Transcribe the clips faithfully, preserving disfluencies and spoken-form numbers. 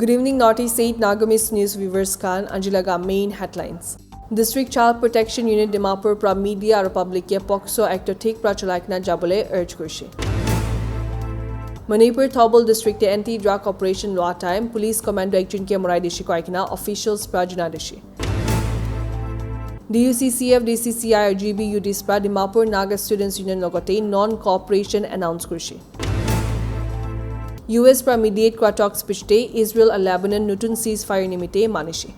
Good evening, Northeast eight Nagamese News viewers khan. Aji laga main headlines. District Child Protection Unit Dimapur pra media aru public ke POCSO Act to thik pra chalai kena jabole urge kurishi. Manipur Thoubal District te anti drug operation lua time police commando ekjon ke morai dishi koi kena officials pra janai dishi. D U C C F, D C C I aru G B U Ds pra Dimapur Naga Students Union logote non cooperation announce kurishi. U S pra mediate kura talks pichete Israel aru Lebanon nutun ceasefire nimite manishi.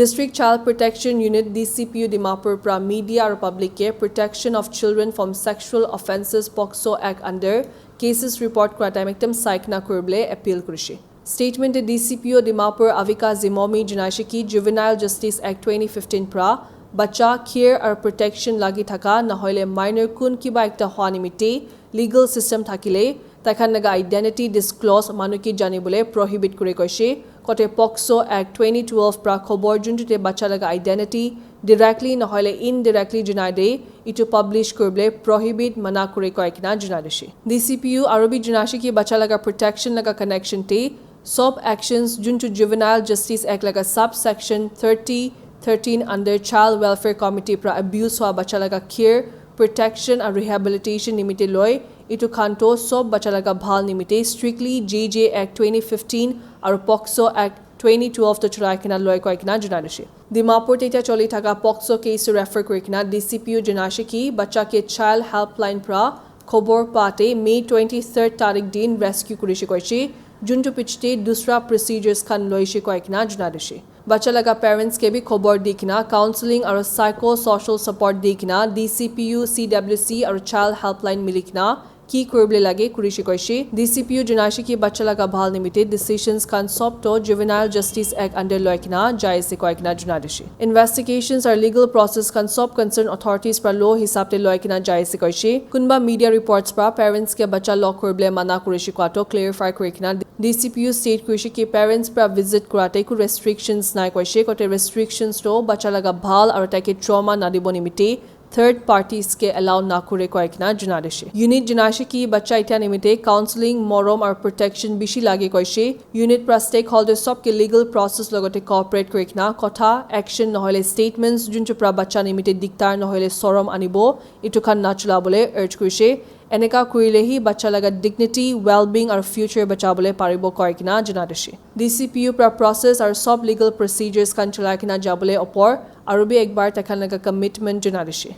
District Child Protection Unit, D C P U Dimapur pra media aru public ke protection of children from sexual offences POCSO Act under cases report kura time ekdam saikna kuribole appeal kurishi. Statement te D C P U Dimapur Avika Zimomi janaishe ki Juvenile Justice Act twenty fifteen pra bacha care aru protection lagi thaka nahoile minor kun kiba ekta hoa nimite legal system thakile taikhan laga identity disclose manu ke janibole prohibit kure koishe. Kote POCSO Act twenty twelve pra khobor juntu te bacha laga identity directly nahoile indirectly janai de itu publish kuribole prohibit mana kure koi kena janai dishi. D C P U aru bi janaishe ki bacha laga protection laga connection te sob actions juntu Juvenile Justice Act laga subsection thirty thirteen under Child Welfare Committee pra abuse hoa bacha laga care, protection aru rehabilitation nimite loi itu khan to sob bacha laga bhal nimite strictly J J Act twenty fifteen aru POCSO Act twenty twelve to chalai kena loi koi kena janai dishi. Dimapur te tia choli thaka POCSO case refer kuri kena D C P U janaishe ki bacha ke Child Helpline pra khobor pate May twenty-third tarik din rescue kurishi koishe, juntu pichete dusra procedures khan loishe koi kena janai dishi. Bacha laga parents ke bi khobor di kena counseling aru psychosocial support di kena D C P U, C W C aru Child Helpline mili kena ki kuribole lage kurishi koishe. D C P U janaishe ki bacha laga bhal nimite decisions khan sob to Juvenile Justice Act under loi kena jai ase koi kena janai dishi. Investigations aru legal process khan sob concerned authorities pra law hisab te loi kena jai ase koishe. Kunba media reports pra parents ke bacha lock kuribole mana kurishi kua to clarify kuri kena D C P U state kurishi ki parents pra visit kurate ku restrictions nai koishe. Kote restrictions to bacha laga bhal aru taike trauma nadibo nimite third parties ke allow na kure koi kena janai dishi. Unit janaishe ki bacha ita nimite counseling, morom aru protection bishi lage koishe. Unit pra stakeholders sob ke legal process logote cooperate kuri kena kotha, action nahoile statements juntu pra bacha nimite diktar nahoile sorom anibo itu khan nachula bole urge kurishe. Eneka kurile hi bacha laga dignity, well-being aru future bachabole paribo koi kena janai dishi. D C P U pra process aru sob legal procedures khan chalai kena jabole opor aru bi ekbar taikhan laga commitment janai dishi.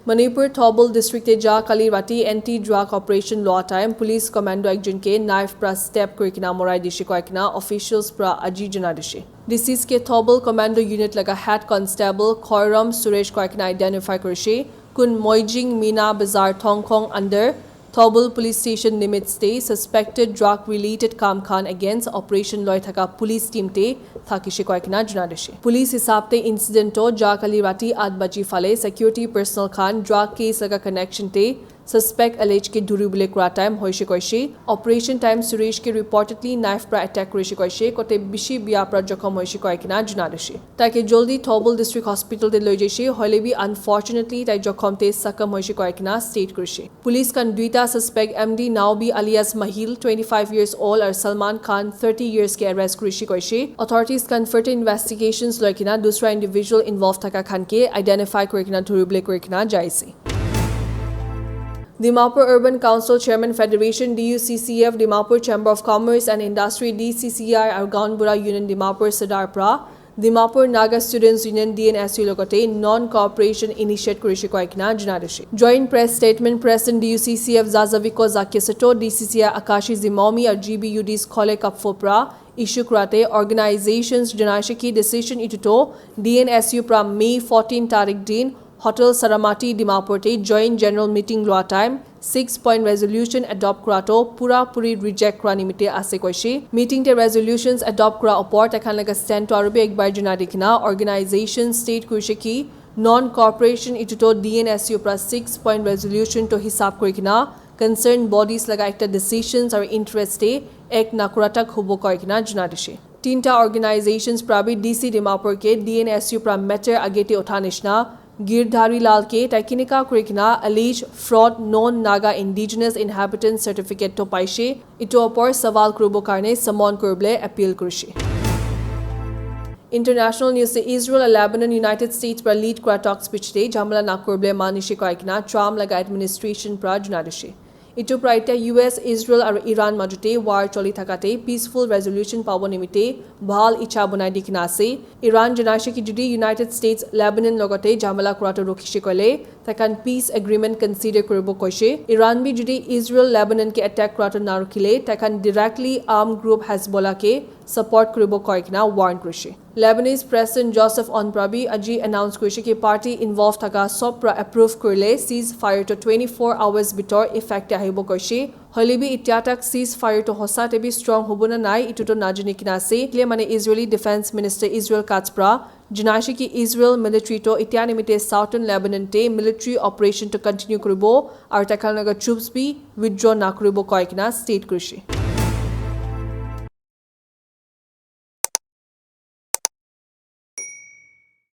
Manipur Thoubal District te ja kali rati anti drug operation lua time police commando ekjon ke knife pra stab kuri kena morai dishi koi kena officials pra aji janai dishi. Deceased ke Thoubal Commando Unit laga Head Constable Khoiram Suresh koi kena identify kurishe. Kun Moijing Mina Bazar Thongkhong under Thoubal Police Station limits te suspected drug related kam khan against operation loi thaka police team te thakishe koi kena janai dishi. Police hisab te incident to ja kali rati eight baji phale security personnel khan drug case laga connection te suspect alleged ke dhuribole kura time hoishe koishe. Operation time Suresh ke reportedly knife pra attack kurishe koishe, kote bishi bia pra jokhom hoishe koi kena janai dishi. Taike joldi Thoubal District Hospital te loi jaishe, hoile bi unfortunately tai jokhom te succumb hoishe koi kena state kurishe. Police khan duita suspect M D Naobi alias Mahil, twenty-five years old, aru Salman Khan, thirty years ke arrest kurishe koishe. Authorities khan further investigations loi kena dusra individual involved thaka khan ke identify kuri kena dhuribole kuri kena jai ase. Dimapur Urban Council Chairman Federation, D U C C F, Dimapur Chamber of Commerce and Industry, D C C I, aru Gaonbura Union Dimapur Sadar pra Dimapur Naga Students Union, D N S U, logote non-cooperation initiate kurishe koi kena janai dishi. Joint press statement, President D U C C F Zazaviko Zakyeseto, D C C I Akashi Zimomi aru G B U Ds Khole Kapfo pra issue kurate organizations janaishe ki decision itu to D N S U pra May fourteen tarik din Hotel Saramati Dimapur te joint general meeting lua time six point resolution adopt kura to pura puri reject kura nimite ase koishe. Meeting te resolutions adopt kura opor taikhan laga stand to aru bi ekbar janai di kena organization state kurishe ki non-cooperation itu to D N S U pra six point resolution to hisab kuri kena concerned bodies laga ekta decisions aru interest te act nakura tak hubo koi kena janai dishi. Tinta organizations pra bi D C Dimapur ke D N S U pra matter age te utha nishina Girdhari Lal ke tai kinika kuri kena alleged fraud non Naga indigenous inhabitant certificate to paishe, etu opor sawal kuribo karne summon kuribole appeal kurishe. International news te Israel a Lebanon United States pra lead kura talks bichite jhamala nakuribole manishi koi kena Trump laga administration pra jana dishe. Etu pra itya U S, Israel aru Iran majute war choli thakate peaceful resolution pabo nimite bhal icha banai di kena ase. Iran janaishe ki jodi United States Lebanon logote jhamala kurato rukhishe koile, taikhan peace agreement consider kuribo koishe. Iran bi jodi Israel Lebanon ke attack kurato narukhile, taikhan directly armed group Hezbollah ke support kuribo koi kena warn kurishe. Lebanese President Joseph Aoun pra bi aji announce kurishe ki party involved thaka sob pra approve kurile ceasefire to twenty-four hours bitor effect te ahibo koishe. Hoile bi itya tak ceasefire to hosa te bi strong hobo na nai, etu to najani kena ase. Kile mane Israeli Defense Minister Israel Katz pra janaishe ki Israel military to itya nimite Southern Lebanon te military operation to continue kuribo aru taikhan laga troops bi withdraw nakuribo koi kena state kurishe.